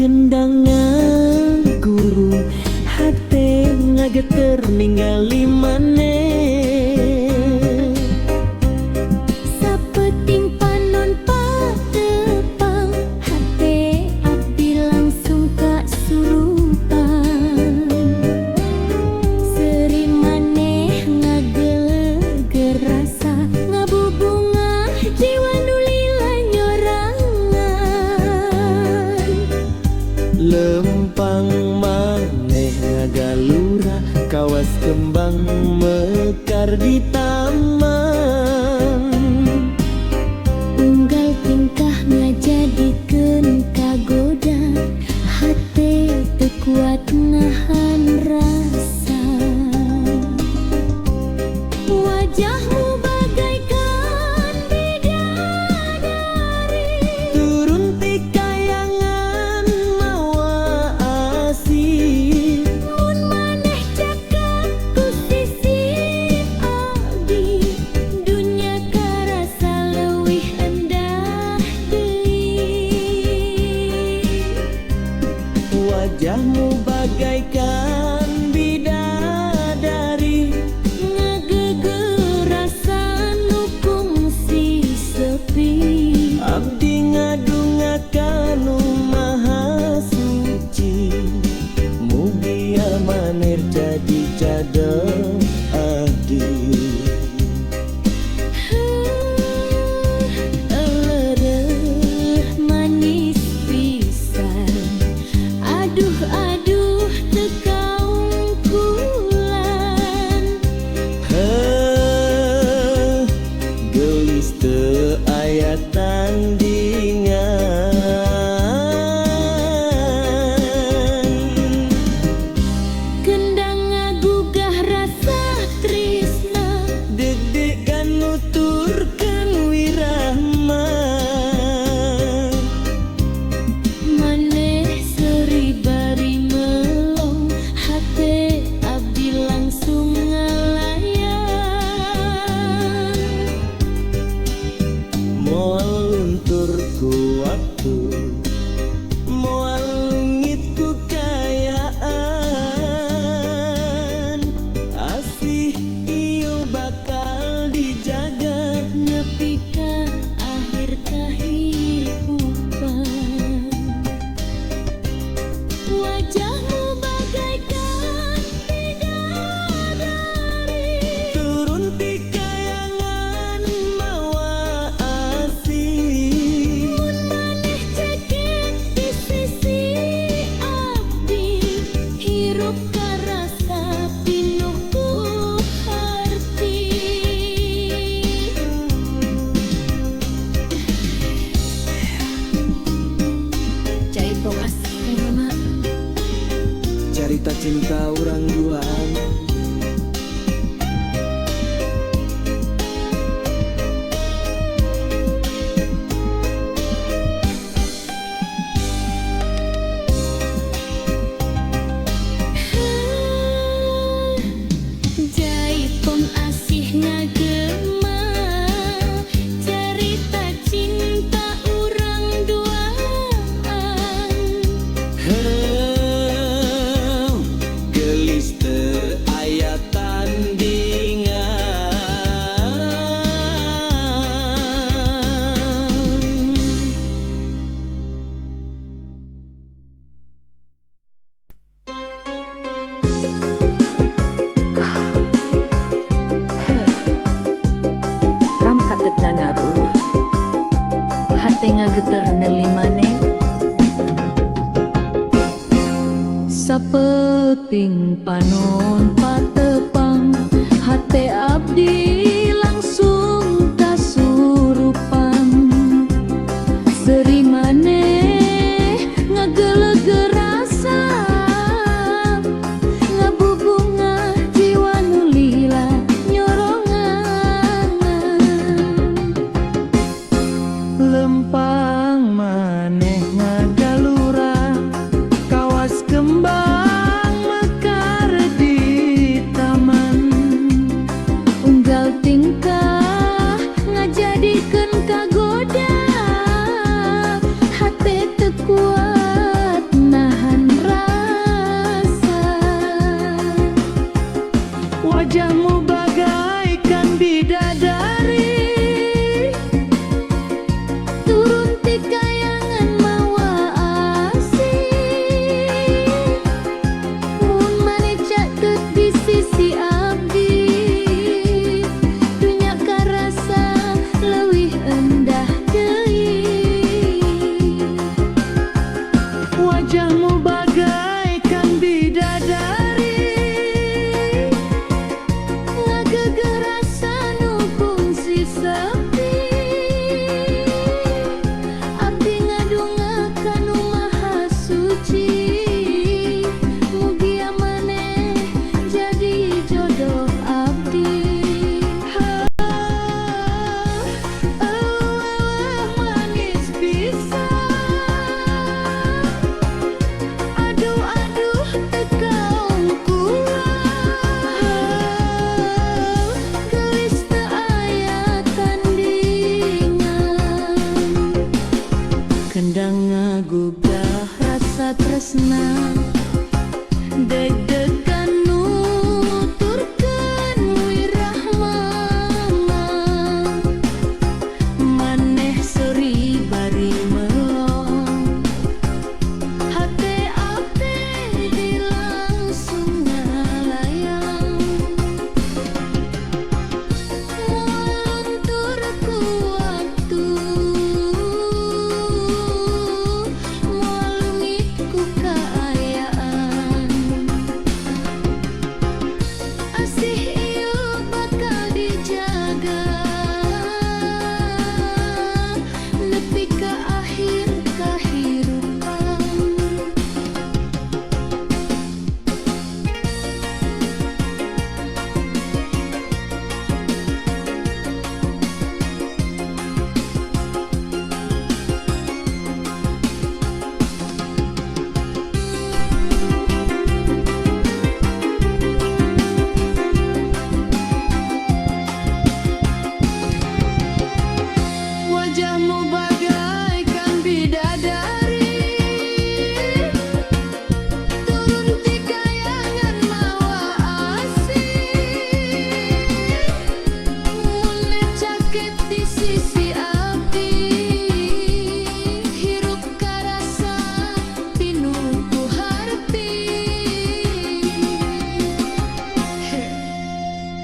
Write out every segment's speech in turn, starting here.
Kendang guru hate ngageter ningali maneh. Sapeting panon patepang, hate abdi langsung kasurupan. Seri maneh ngageleger rasa, ngabubungah jiwa nu lila nyorangan. Lempang maneh ngagalura kawas kembang mekar di taman. Unggal tingkah ngajadikeun kagoda, hate teu kuat nahan rasa. Wajahmu bagaikan bidadari, Turun ti kayangan mawa asih. Mun maneh caket ku sisi abdi, dunya karasa leuwih endah deui. Wajahmu bagaikan bidadari, Ngageger rasa nu kungsi sepi. Abdi ngadunga kanu maha suci, mugia maneh jadi cadel abdi. Eureureuh manis pisan, aduh aduh teu kaungkulan. Heh, geulis teu aya tandingan. Kendang ngagugah rasa trisna, Deg-degan nuturkeun wirahma. Maneh seri bari melong, hate abdi langsung ngalayang. Moal luntur ku waktu, moal leungit ku kaayaan. Asih ieu bakal dijaga, nepi ka akhir kahirupan. Wajahmu bagaikan bidadari, Turun ti kayangan mawa asih. Mun maneh caket di sisi abdi, hirup karasa pinuh ku harti. Jaipong asih mama. Carita cinta urang duaan, Jaipong asih ngagema carita cinta urang duaan. Heuh, geulis teu aya tandingan. Ram katetna ngaruh, hate ngageter neuli maneh. Sapeting panon patepang, hate abdi langsung kasurupan. Seri maneh ngageleger rasa, ngabubungah jiwa nu lila nyorongan. Lempang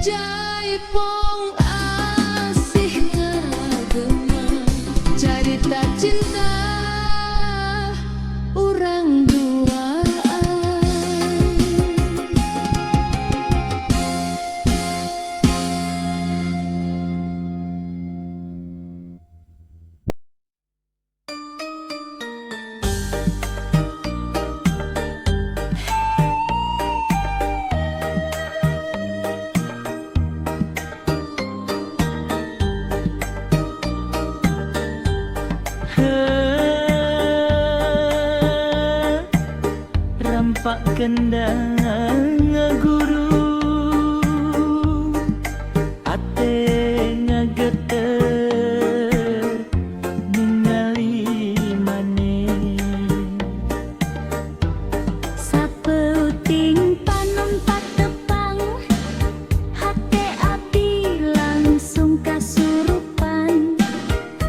Jaipong asih ngagema carita cinta urang duaan. Heh, rampak kendang guru ate ngageter ningali maneh. Sapeuting panon patepang, hate abdi langsung kasurupan.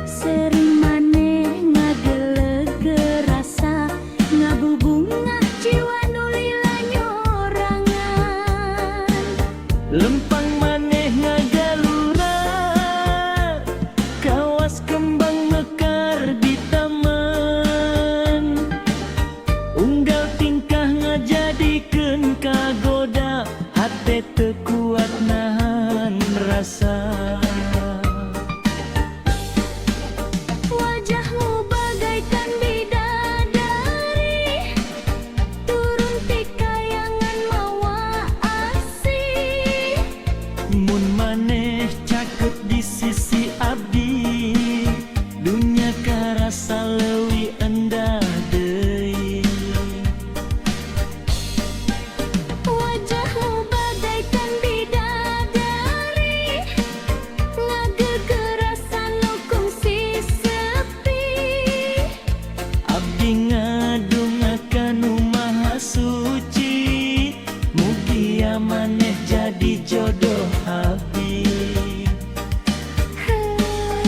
Sering maneh ngagelegeur rasa ngabubungah jiwa nu lila nyorangan. Lempang maneh ngagalura kawas kembang mekar di taman. Unggal tingkah ngajadikeun kagoda, hate teu kuat nahan rasa. Wajahmu bagaikan bidadari turun ti kayangan mawa asih. Mun maneh caket di sisi abdi, dunya karasa leuwih endah deui. Wajahmu bagaikan bidadari ngageugeur rasa nu kungsi sepi. Abdi ngadunga kanu maha suci, mugia maneh jadi jodoh abdi. Heh.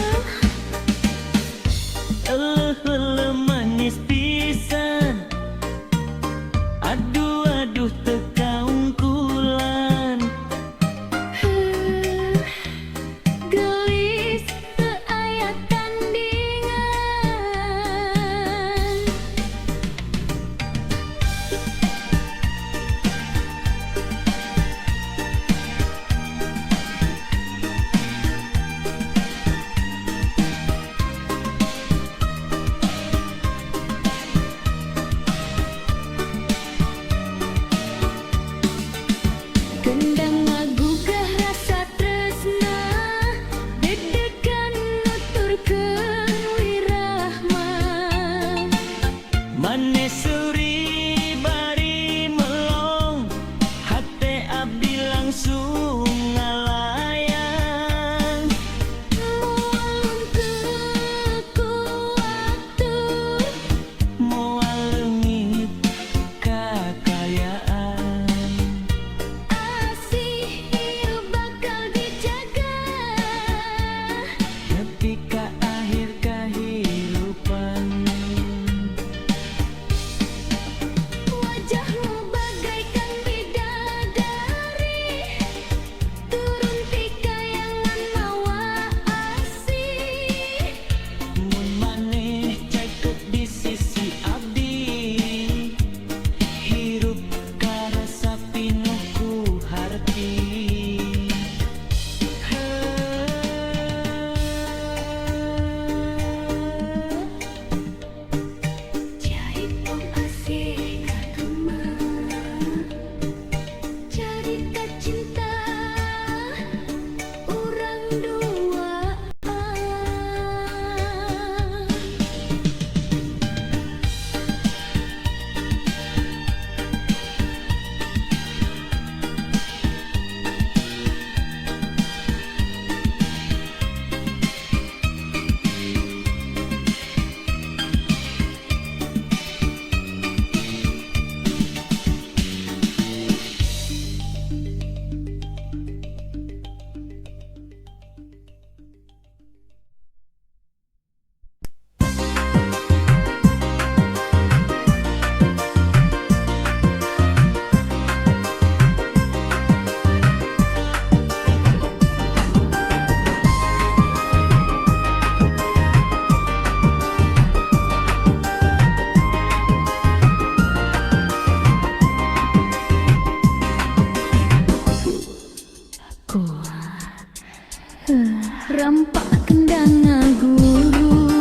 Rampak kendang ngaguru,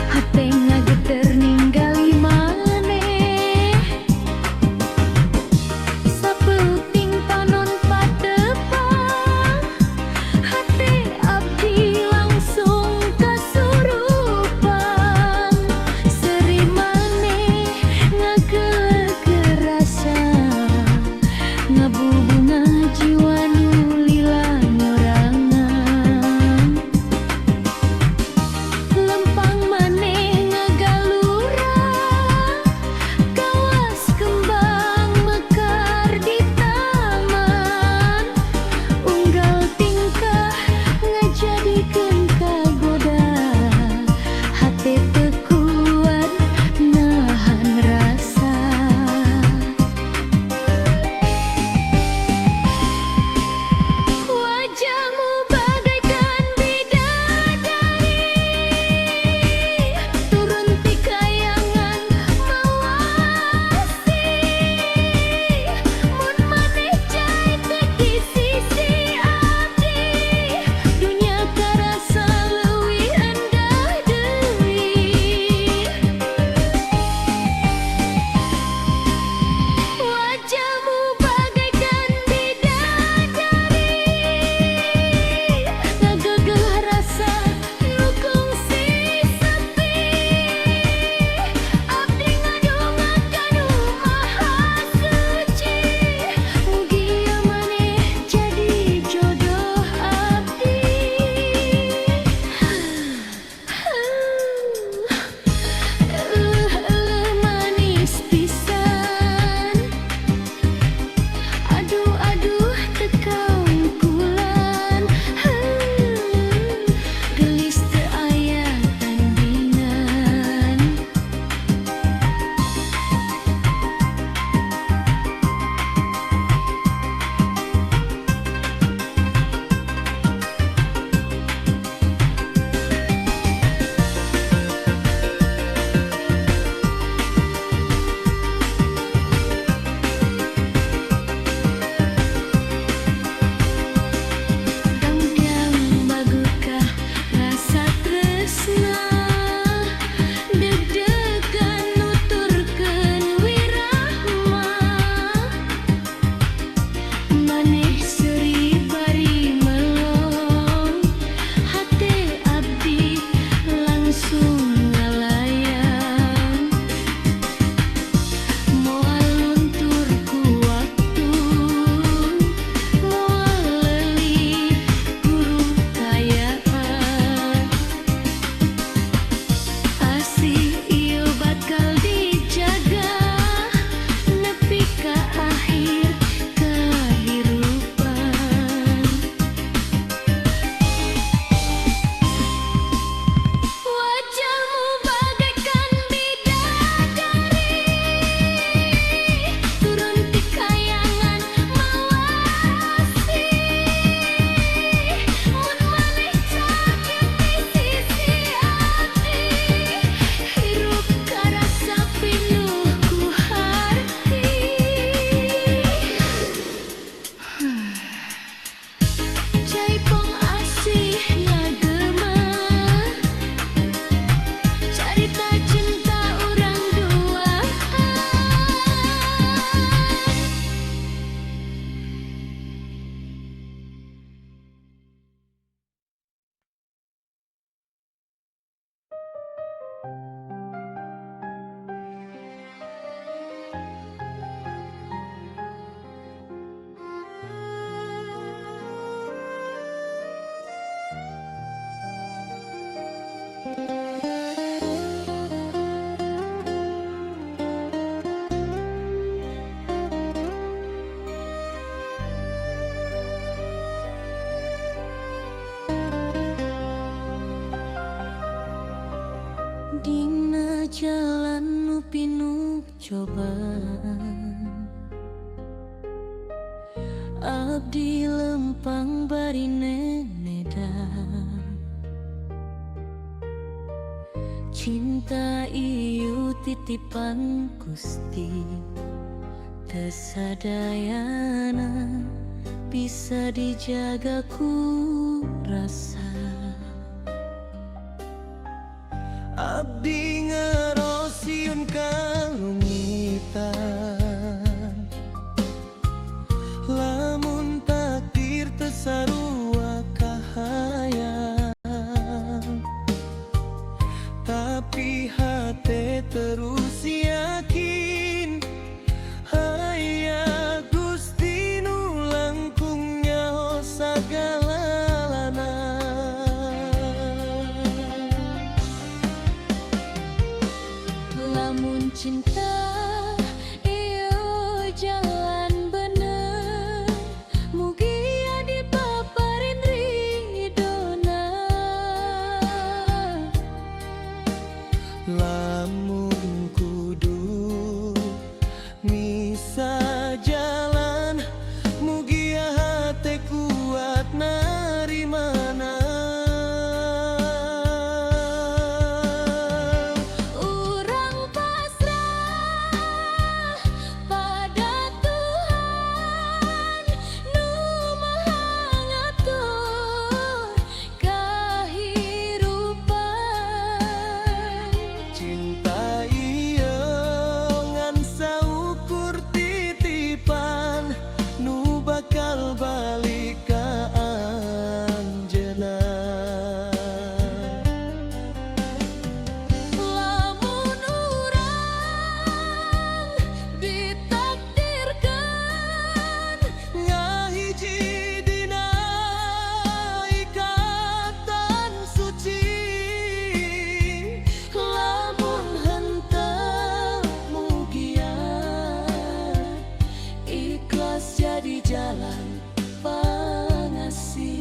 hate ngageter ninggali maneh. Sapeuting panon patepang, hate abdi langsung kasurupan. Seuri maneh ngagelegeur rasa, ngabubunga jiwa nu lila nyorangan. Lempang maneh ngagalura, kawas kembang mekar di taman. Unggal tingkah ngajadikeun kagoda, hate teu kuat nahan rasa. Wajahmu bagaikan bidadari, turun ti kayangan mawa asih. Mun maneh caket di sisi abdi, dunya karasa leuwih endah deui. Wajahmu bagaikan bidadari, ngagegeh rasa nu kungsi sepi. Abdi ngadonga ka Nu Maha Suci, mugia maneh jadi jodoh abdi. Euleuh manis pisan, aduh aduh teu kaungkulan. Geulis teu aya tandingan. Dangdang bagukah rasa tresna, deg-degan nuturkeun wirahma. Maneh seuri bari melong, hate abdi langsung ngalayang. Moal luntur ku waktu, moal leulit guru kayaan. Asih ieu bakal dijaga nepi ka akhir kahirupan. Wajahmu bagaikan bidadari, turun ti kayangan mawa asih. Mun maneh caket di sisi abdi, hirup karasa pinuh ku harti. Jaipong asih ngagema, carita cinta urang duaan. Dina jalan nu pinuh cobaan, abdi lempang bari neneda. Cinta ieu titipan Gusti, teu sadayana Bisa dijaga ku rasa. Abdi ngaros sieun kaleungitan, lamun takdir teu sarua kahayang, tapi hate terus yakin aya Gusti nu langkung nyaho sagalalana. Lamun cinta ieu jalan bener, mugia dipaparin ridona. Lamun kudu misah jalan, mugia hate kuat narimana. Urang pasrah pada Tuhan nu Maha Ngatur kahirupan. Cinta ieu ngan saukur titipan nu bakal balik ka anjeunna. Lamun urang ditakdirkan ngahiji dina ikatan suci, lamun henteu mugia ikhlas jadi jalan pangasih.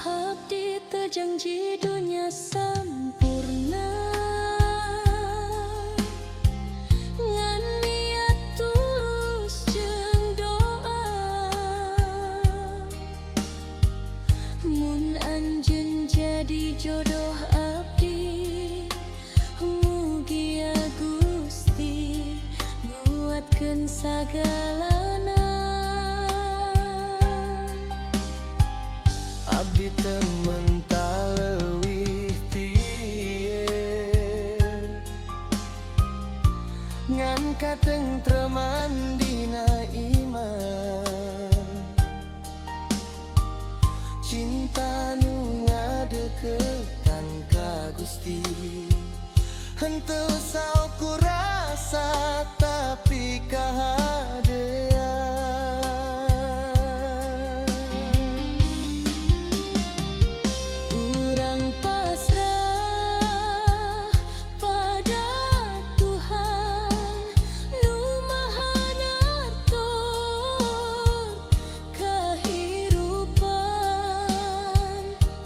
Abdi teu janji dunya sampurna, ngan niat tulus jeung doa. Mun anjeun jadi jodoh abdi, mugia Gusti nguatkeun sagalana. Abdi teu menta leuwih ti ieu, ngan katengtreman dina iman, cinta nu ngadeukeutan ka Gusti, henteu saukur rasa tapi kahadean. Urang pasrah pada Tuhan nu Maha Ngatur kahirupan.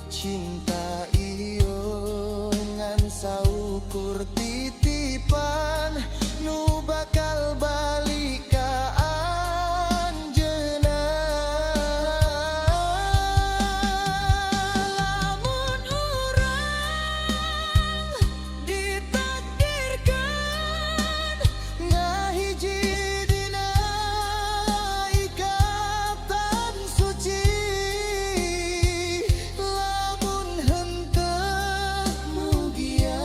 Cinta ieu ngan saukur titipan nu bakal balik ka anjeunna. Lamun urang ditakdirkan ngahiji dina ikatan suci, lamun henteu mugia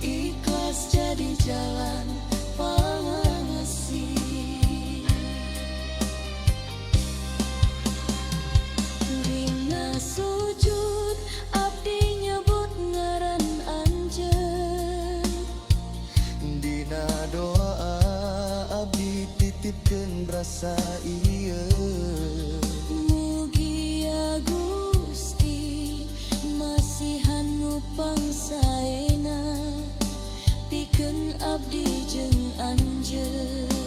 ikhlas jadi jalan pangasih. Dina sujud abdi nyebut ngaran anjeun. Dina doa abdi titipkeun rasa ieu. Mugia Gusti masihan nu pangsaena pikeun abdi jeung anjeun.